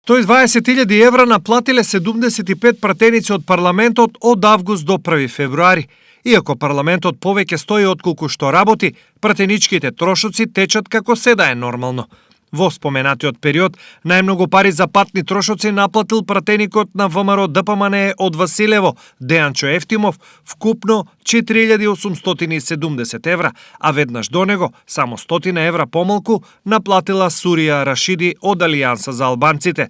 120.000 евра наплатиле 75 пратеници од парламентот од август до 1 февруари. Иако парламентот повеќе стои отколку што работи, пратеничките трошоци течат како се да е нормално. Во споменатиот период, најмногу пари за патни трошоци наплатил пратеникот на ВМРО ДПМНЕ од Василево, Дејанчо Ефтимов, вкупно 4.870 евра, а веднаш до него, само 100 евра помалку, наплатила Сурија Рашиди од Алијанса за албанците.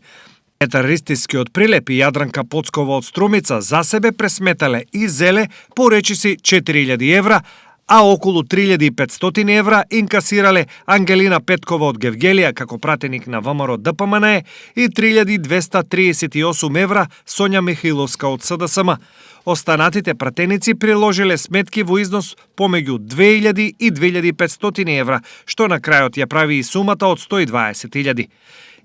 Петар Ристискиот Прилеп и Јадранка Поцкова од Струмица за себе пресметале и зеле по речиси 4.000 евра, а околу 3.500 евра инкасирале Ангелина Петкова од Гевгелија како пратеник на ВМРО ДПМНЕ и 3.238 евра Сонја Михиловска од СДСМ. Останатите пратеници приложиле сметки во износ помеѓу 2.000 и 2.500 евра, што на крајот ја прави и сумата од 120.000.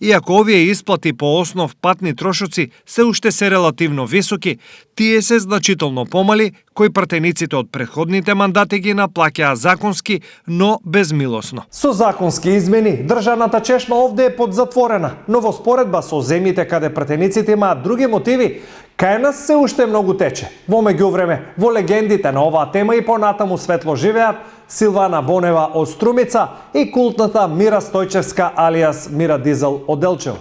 Иако овие исплати по основ патни трошоци се уште се релативно високи, тие се значително помали кои пратениците од претходните мандати ги наплаќаа законски, но безмилосно. Со законски измени, државната чешма овде е подзатворена, но во споредба со земјите каде пратениците имаат други мотиви, кај нас се уште многу тече. Во меѓувреме, во легендите на оваа тема и понатаму светло живеат Силвана Бонева од Струмица и култната Мира Стојчевска алијас Мира Дизел од Делчево.